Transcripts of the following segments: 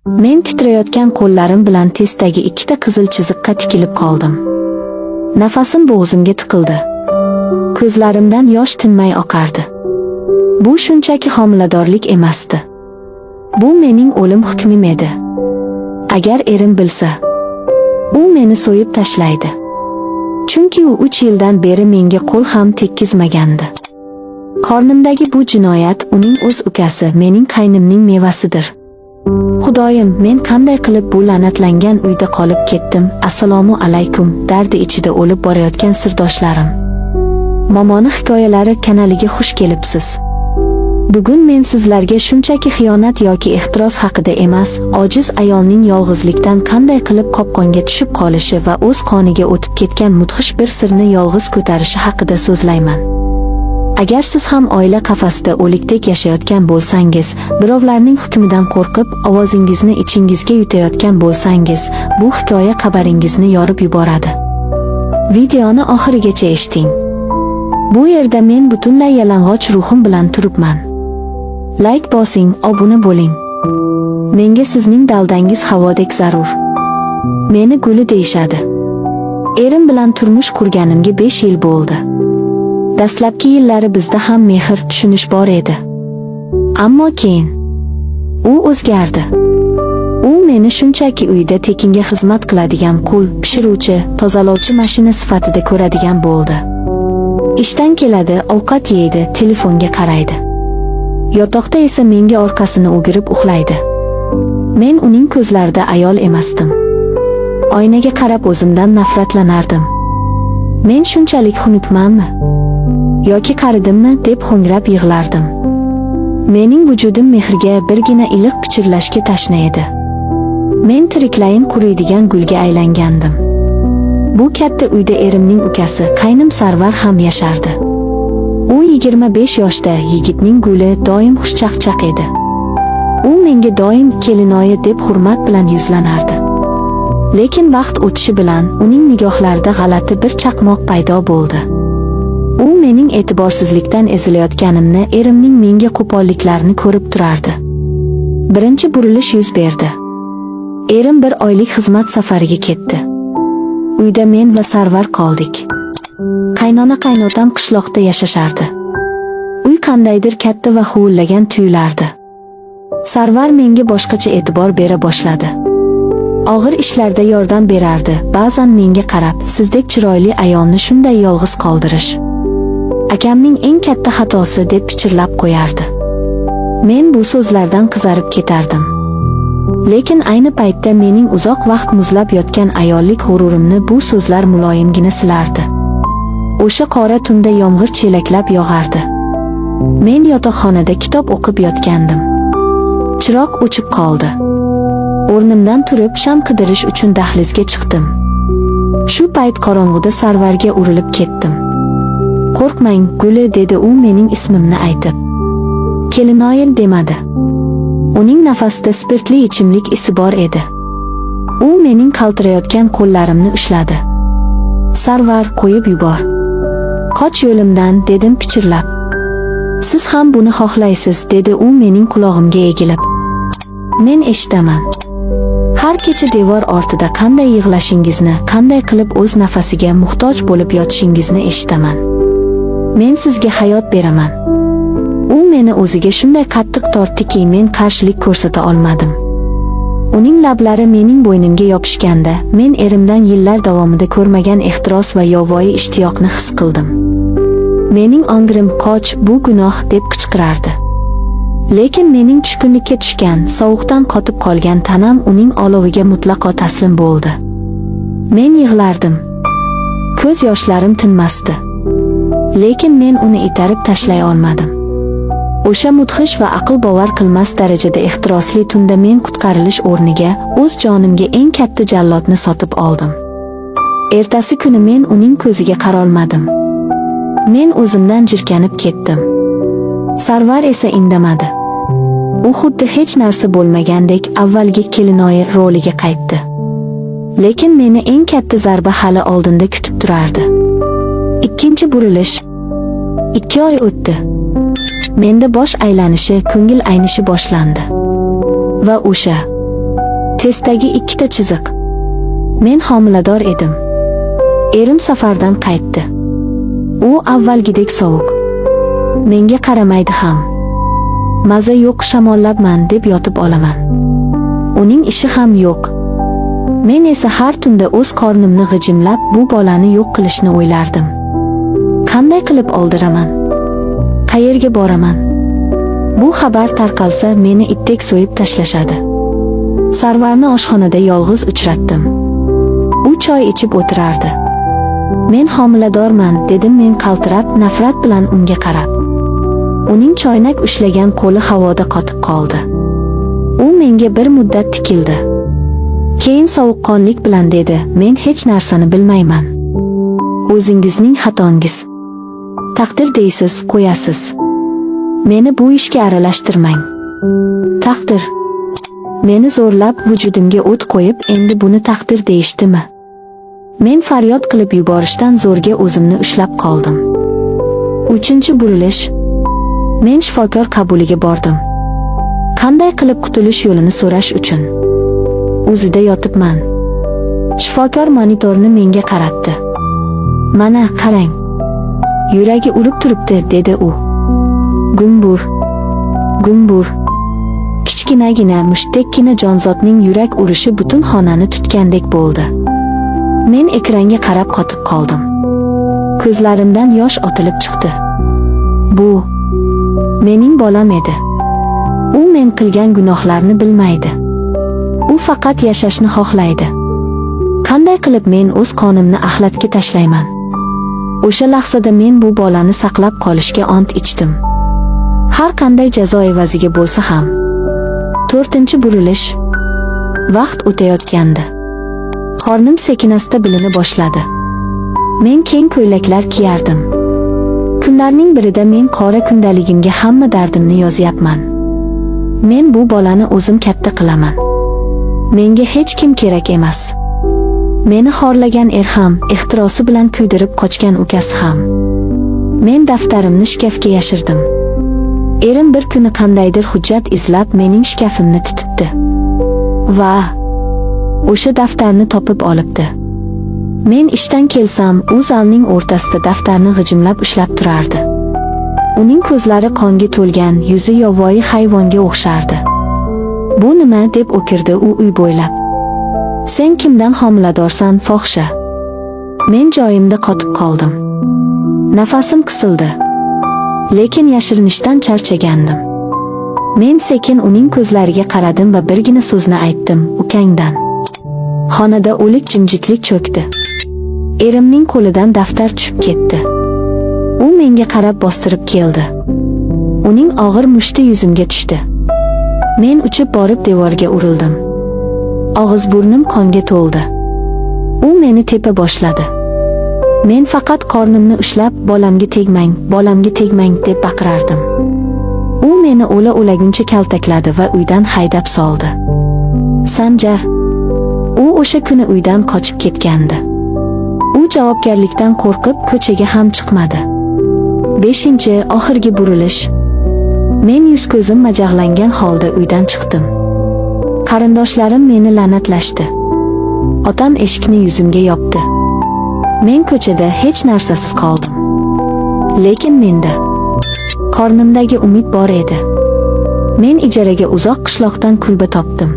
Men titrayotgan qo'llarim bilan testdagi ikkita qizil chiziqqa tikilib qoldim. Nafasim bo'g'zimga tiqildi. Ko'zlarimdan yosh tinmay oqardi. Bu shunchaki homiladorlik emasdi. Bu mening o'lim hukmim edi. Agar erim bilsa, u meni so'yib tashlaydi. Chunki u 3 yildan beri menga qo'l ham tekkizmagandi. Qornimdagi bu jinoyat uning o'z ukasi, mening qaynimning mevasidir. Xudoyim, men qanday qilib bu la'natlangan uyda qolib ketdim? Assalomu alaykum, dardi ichida o'lib borayotgan sirdoshlarim. Momoni hikoyalari kanaliga xush kelibsiz. Bugun men sizlarga shunchaki xiyonat yoki ehtiros haqida emas, ojiz ayolning yolg'izlikdan qanday qilib qopqonga tushib qolishi va o'z qoniga o'tib ketgan mudhish bir sirni yolg'iz ko'tarishi haqida so'zlayman. Agar siz ham oila qafasida o'likdek yashayotgan bo'lsangiz, birovlarning hukmidan qo'rqib, ovozingizni ichingizga yutayotgan bo'lsangiz, bu hikoya qabaringizni yorib yuboradi. Videoni oxirigacha eshiting. Bu yerda men butunlay yalang'och ruhim bilan turibman. Like bosing, obuna bo'ling. Menga sizning daldangiz havodek zarur. Meni Guli deyishadi. Erim bilan turmush qurganimga 5 yil bo'ldi. Dastlabki yillari bizda ham mehr, tushunish bor edi. Ammo keyin u o'zgardi. U meni shunchaki uyda tekinga xizmat qiladigan qul, pishiruvchi, tozalovchi mashina sifatida ko'radigan bo'ldi. Ishdan keladi, ovqat yeydi, telefonga qaraydi. Yotoqda esa menga orqasini o'girib uxlaydi. Men uning ko'zlarida ayol emasdim. Oynaga qarab o'zimdan nafratlanardim. Men shunchalik xunukmanmi? Yoki qaridimmi deb ho'ngrab yig'lardim. Mening vujudim mehrga, birgina iliq pichirlashga tashna edi. Men tiriklayin quriydigan gulga aylangandim. Bu katta uyda erimning ukasi, qaynim Sarvar ham yashardi. U 25 yoshda, yigitning guli, doim xushchaqchaq edi. U menga doim kelinoyi deb hurmat bilan yuzlanardi. Lekin vaqt o'tishi bilan uning nigohlarida g'alati bir chaqmoq paydo bo'ldi. U mening e'tiborsizlikdan ezilayotganimni, erimning menga qo'polliklarini ko'rib turardi. Birinchi burilish yuz berdi. Erim bir oylik xizmat safariga ketdi. Uyda men va Sarvar qoldik. Qaynona qaynotam qishloqda yashashardi. Uy qandaydir katta va huvillagan tuyulardi. Sarvar menga boshqacha e'tibor bera boshladi. Og'ir ishlarda yordam berardi, ba'zan menga qarab, sizdek chiroyli ayolni shunday yolg'iz qoldirish akamning eng katta xatosi deb pichirlab qo'yardi. Men bu so'zlardan qizarib ketardim. Lekin ayni paytda mening uzoq vaqt muzlab yotgan ayollik g'ururimni bu so'zlar muloyimgina silardi. O'sha qora tunda yomg'ir chelaklab yog'ardi. Men yotoqxonada kitob o'qib yotgandim. Chiroq o'chib qoldi. O'rnimdan turib sham qidirish uchun dahlizga chiqdim. Shu payt qorong'uda Sarvarga urilib ketdim. "Qo'rqmang, Guli," dedi u mening ismimni aytib. Kelinoyil demadi. Uning nafasida spirtli ichimlik isi bor edi. U mening qaltirayotgan qo'llarimni ushladi. "Sarvar, qo'yib yubor. Qoch yo'limdan," dedim pichirlab. "Siz ham buni xohlaysiz," dedi u mening qulog'imga egilib. "Men eshitaman. Har kecha devor ortida qanday yig'lashingizni, qanday qilib o'z nafasiga muhtoj bo'lib yotishingizni eshitaman. Men sizga hayot beraman." U meni o'ziga shunday qattiq tortdiki, men qarshilik ko'rsata olmadim. Uning lablari mening bo'ynimga yopishganda, men erimdan yillar davomida ko'rmagan ehtiros va yovvoyi ishtiyoqni his qildim. Mening ongim "Qoch, bu gunoh" deb qichqirardi. Lekin mening tushkunlikka tushgan, sovuqdan qotib qolgan tanam uning oloviga mutlaqo taslim bo'ldi. Men yig'lardim. Ko'z yoshlarim tinmasdi. Lekin men uni itarib tashlay olmadim. O'sha mudhish va aql bovar qilmas darajada ehtirosli tunda men qutqarilish o'rniga o'z jonimga eng katta jallodni sotib oldim. Ertasi kuni men uning ko'ziga qarolmadim. Men o'zimdan jirkanib ketdim. Sarvar esa indamadi. U xuddi hech narsa bo'lmagandek avvalgi kelinoyi roliga qaytdi. Lekin meni eng katta zarba hali oldinda kutib turardi. Ikkinchi burilish. 2 oy o'tdi. Menda bosh aylanishi, ko'ngil aynishi boshlandi. Va o'sha Testdagi ikkita chiziq. Men homilador edim. Erim safardan qaytdi. U avvalgidek sovuq. Menga qaramaydi ham. Maza yo'q, shamollabman deb yotib olaman. Uning ishi ham yo'q. Men esa har tunda o'z qornimni g'ijimlab, bu bolani yo'q qilishni o'ylardim. Qanday qilib oldiraman? Qayerga boraman? Bu xabar tarqalsa, meni itdek so'yib tashlashadi. Sarvarni oshxonada yolg'iz uchratdim. U choy ichib o'tirardi. Men homiladorman, dedim men qaltirab, nafrat bilan unga qarab. Uning choynak ushlagan qo'li havoda qotib qoldi. U menga bir muddat tikildi. Keyin sovuqqonlik bilan dedi: "Men hech narsani bilmayman. O'zingizning xatongiz. Taqdir deysiz, qo'yasiz. Meni bu ishga aralashtirmang. Taqdir. Meni zo'rlab vujudimga o't qo'yib, endi buni taqdir deyishdimi?" Men faryod qilib yuborishdan zo'rga o'zimni ushlab qoldim. Uchinchi burilish. Men shifokor qabuliga bordim. Qanday qilib qutulish yo'lini so'rash uchun. UZIda yotibman. Shifokor monitorni menga qaratdi. "Mana, qarang. Yuragi urib turibdi", dedi u. Gumbur. Gumbur. Kichkinagina mushtdekkina jonzotning yurak urishi butun xonani tutgandek bo'ldi. Men ekranga qarab qotib qoldim. Ko'zlarimdan yosh otilib chiqdi. Bu mening bolam edi. U men qilgan gunohlarni bilmaydi. U faqat yashashni xohlaydi. Qanday qilib men o'z qonimni axlatga tashlayman? O'sha lahzada men bu bolani saqlab qolishga ont ichdim. Har qanday jazo evaziga bo'lsa ham. To'rtinchi burilish. Vaqt o'tayotgandi. Qornim sekin-asta bilina boshladi. Men keng ko'ylaklar kiyardim. Kunlarning birida men qora kundaligimga hamma dardimni yozyapman. Men bu bolani o'zim katta qilaman. Menga hech kim kerak emas. Meni xorlagan er ham, ehtirosi bilan kuydirib qochgan ukasi ham. Men daftarimni shkafga yashirdim. Erim bir kuni qandaydir hujjat izlab mening shkafimni titibdi. Va o'sha daftarni topib olibdi. Men ishdan kelsam, u zalning o'rtasida daftarni g'ijimlab ushlab turardi. Uning ko'zlari qonga to'lgan, yuzi yovvoyi hayvonga o'xshardi. "Bu nima?" deb o'kirdi u uy bo'ylab. "Sen kimdan homiladorsan, fohisha?" Men joyimda qotib qoldim. Nafasim qisildi. Lekin yashirinishdan charchagandim. Men sekin uning ko'zlariga qaradim va birgina so'zni aytdim: "Ukangdan." Xonada o'lik jimjitlik cho'kdi. Erimning qo'lidan daftar tushib ketdi. U menga qarab bostirib keldi. Uning og'ir mushti yuzimga tushdi. Men uchib borib devorga urildim. Og'iz burnim qonga to'ldi. U meni tepa boshladi. Men faqat qornimni ushlab, "Bolamga tegmang, bolamga tegmang", deb baqirardim. U meni o'la o'laguncha kaltakladi va uydan haydab soldi. Sanjar. U o'sha kuni uydan qochib ketgandi. U javobgarlikdan qo'rqib ko'chaga ham chiqmadi. Beshinchi, oxirgi burilish. Men yuz ko'zim majag'langan holda uydan chiqdim. Qarindoshlarim meni la'natlashdi. Otam eshikni yuzimga yopdi. Men ko'chada hech narsasiz qoldim. Lekin menda qornimdagi umid bor edi. Men ijaraga uzoq qishloqdan kulba topdim.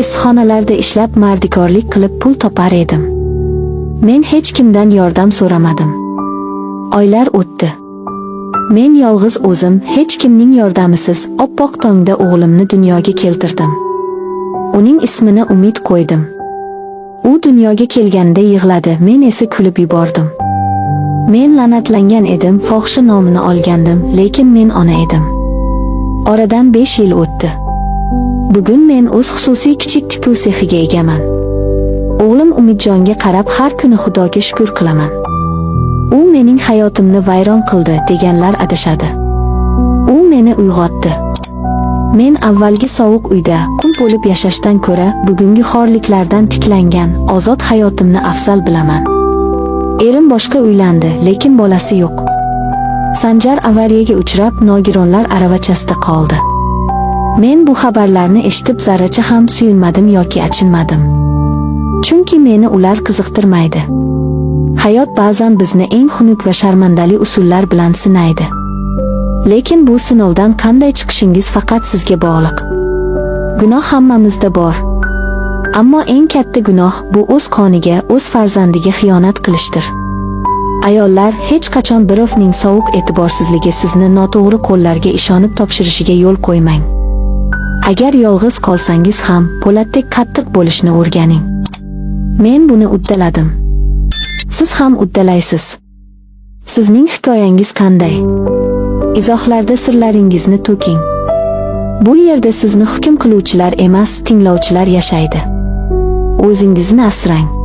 Issiqxonalarda ishlab, mardikorlik qilib pul topar edim. Men hech kimdan yordam so'ramadim. Oylar o'tdi. Men yolg'iz o'zim, hech kimning yordamisiz oppoq tongda o'g'limni dunyoga keltirdim. Uning ismini Umid qo'ydim. U dunyoga kelganda yig'ladi, men esa kulib yubordim. Men la'natlangan edim, fohisha nomini olgandim, lekin men ona edim. Oradan 5 yil o'tdi. Bugun men o'z xususiy kichik tikuv sexiga egaman. O'g'lim Umidjonga qarab har kuni Xudoga shukr qilaman. U mening hayotimni vayron qildi deganlar adashadi. U meni uyg'otdi. Men avvalgi sovuq uyda qul bo'lib yashashdan ko'ra bugungi xorliklardan tiklangan ozod hayotimni afzal bilaman. Erim boshqa uylandi, lekin bolasi yo'q. Sanjar avariyaga uchrab, nogironlar aravachasida qoldi. Men bu xabarlarni eshitib zarracha ham suyunmadim yoki achinmadim. Chunki meni ular qiziqtirmaydi. Hayot ba'zan bizni eng xunuk va sharmandali usullar bilan sinaydi. Lekin bu sinovdan qanday chiqishingiz faqat sizga bog'liq. Gunoh hammamizda bor. Ammo eng katta gunoh bu o'z qoniga, o'z farzandiga xiyonat qilishdir. Ayollar, hech qachon birovning sovuq e'tiborsizligi sizni noto'g'ri qo'llarga ishonib topshirishiga yo'l qo'ymang. Agar yolg'iz qolsangiz ham po'latdek qattiq bo'lishni o'rganing. Men buni uddaladim. Siz ham uddalaysiz. Sizning hikoyangiz qanday? Izohlarda sirlaringizni to'king. Bu yerda sizni hukm qiluvchilar emas, tinglovchilar yashaydi. O'zingizni asrang.